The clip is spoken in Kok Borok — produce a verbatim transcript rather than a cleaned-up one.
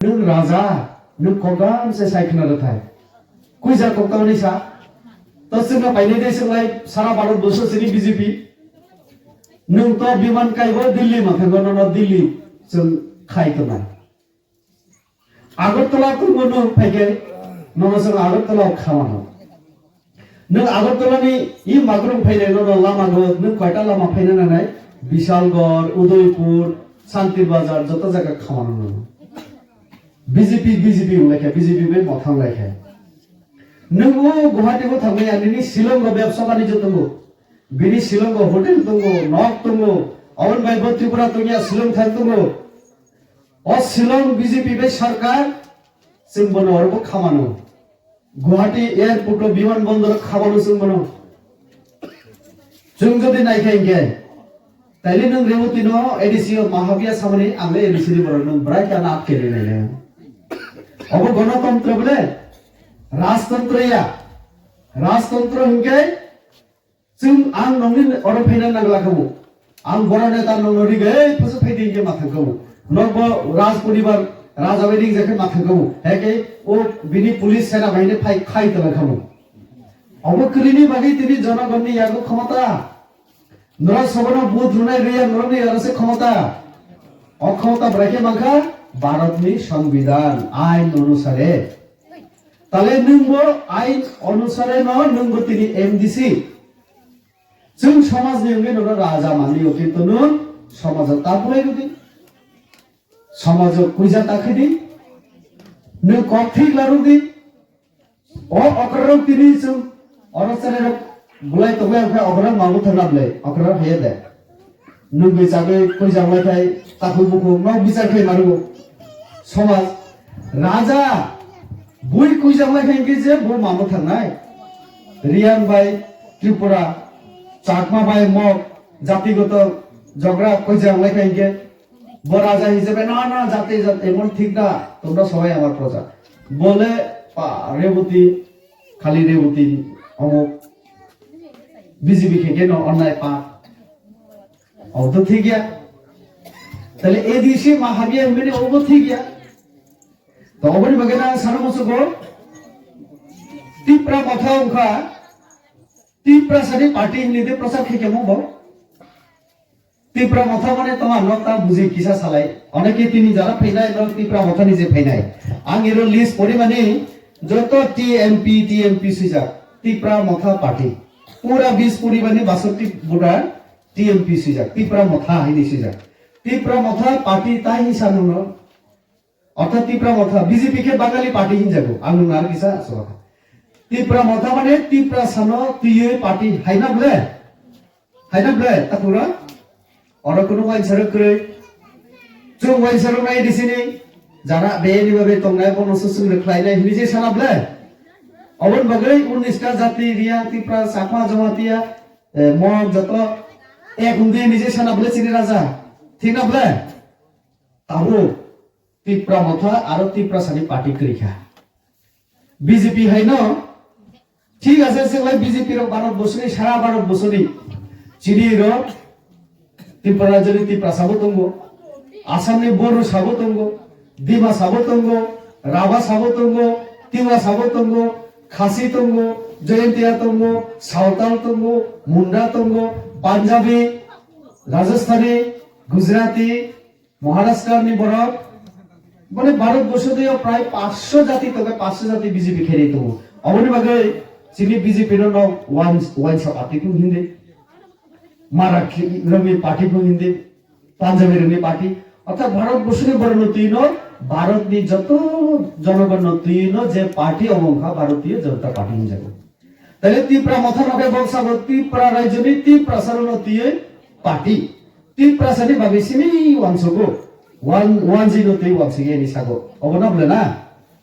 Nwng raja, nwng kokdam se sai khna rwthai. Kuisa kokdam ni sa. To chwngno painai de swklai sara Bharat borsho chini B J P. Nwng to biman kaibo Delhi ma thango, nono Delhi chwng khai tongnai. Agartala tongo nwng phaikhe, nono chwng Agartala o khamano. Nwng Agartala ni i magrung phainai nono lama go, nwng koita lama phaina nanai? Bishalgarh, Udaipur, Santir Bazar, joto jaga khamano nono. B J P, B J P wnglaikha, B J P bai mothang laikha. Nwng o Guwahati o thangmaya, nini Shillong o bebsa banijyo tongo. Bini Shillong o hotel tongo, nok tongo. Aboni bai bo Tripura tongya, Shillong thang tongo. O Shillong B J P bai sarkar, chwng bono oro bo khamano. Guwahati airport o, biman bondor o khamano chwng bono. Chwng jodi naikha hinkhe, taile nwng Rewati no A D C o mahabya samani, ang le A D C ni borok nwng bwrai kha na atkhe rinai le. Obo gonotontro bole, rajtontro ya. Rajtontro hinkhe, chwng ang nongni oro phaina nangla khamu. Ang boro neta nongno ringai phasa phaidi hinkhe mathang khamu. Nokbo raj poribar raja bai ringjak khe mathang khamu. Heke o bini police sena bahini phai khai tala khamu. Obo kwrwini bagwi tini jonogonni yago khomota. Norok sobono vote rwnai rwya norokni yago se khomota. O khomota bwrai khe mankha Bharatni Songbidan ain onusare. Tale nwngbo ain onusare no nwngbo tini M D C. Chwng somajni wngwi nono raja manliyo, kintu nwng somajo ta bulai rwdi. Somajo kuija ta khwidi. Nwng kok thik la rwdi. O okrarok tini chwng oro chwrairok bulai tongnai wngkha, okrarok ma bwthar na bwlai, okrarok haiya de. Nwng bai chagwi kuijak lai khai takhuk bukhuk no bichar khai mano. Somaj raja bui kuijak lai khai hwnkhe je bo ma bwtharnai. Riang bai Tripura, Chakma bai Mog jatigoto jogra kuijak lai khai hwnkhe bo raja hisabe na na jati jati emon thik na, tombra sabai amar proja. Bole pa Reboti, khali Reboti omo B J P khe khe no onnai pa. Obo to thik ya. Tale A D C ma habya hwnmani obo thik ya. To oboni bagwi na sana musugo Tipra Motha wngkha, Tiprasani party hinwi de prochar khe kemo bo. Tipra Motha mane tongma nok ta buji kisa salai. Oneke tini jara phainai nok Tipra Motha ni je phainai. Ang iro list porimani joto T M P, T M P swijak. Tipra Motha party. Pura bis porimani basoti voter T M P swijak. Tipra Motha hini swijak. Tipra Motha party tai hisa nono. Ortho Tipra Motha, B J P khe Bangali party hinjago. Ang nung ar kisa aswk. Tipra Motha mane Tiprasano twiwi party haina ble? Haina ble, takhura? Oro kunu waisarok kwrwi. Chwng waisarok nai disini. Jara beni babe tongnai bono susung rwkhlainai hinwi je sana ble? Obon bagwi unnish ta jati Riya, Tipra, Chakma, Jamatia, eh, Mog joto ek wngwi hinwi je sana ble chini raja. Thik na ble? Tabuk Tipra Motha aro Tiprasani party kwrwi kha. B J P haino thik ase, se lai B J P rok Bharat borsoni, sara Bharat borsoni chini rok Tripura rajyoni Tiprasa bo tongo, Assamni Boro sabo tongo, Dimasa bo tongo, Raba sabo tongo, Tiwa sabo tongo, Khasi tongo, Jaintia tongo, Sawtal tongo, Munda tongo, Punjabi, Rajasthani, Gujarati, Maharashtra ni borok, mane Bharat borsho deo prai paanch sho jati tongo, paanch sho jati B J P khairwi tongo. Oboni bagwi chini B J P no no wan-, wansa party phung hindi. Mara khi-, rokni party phung hindi. Punjabi rokni party. Orthat Bharat borsho ni borok no twi no, Bharat ni joto jonogon no twi no je party omo wngkha Bharatiya Janata Party hinjago. Tale Tipra Motha no khe boksa bo Tipra rajyoni Tiprasa rokno twiwi party. Tiprasa ni bagwi simi wansugo. Wan-, wanjwi no twi wansigi ani sago. Obo no bole na?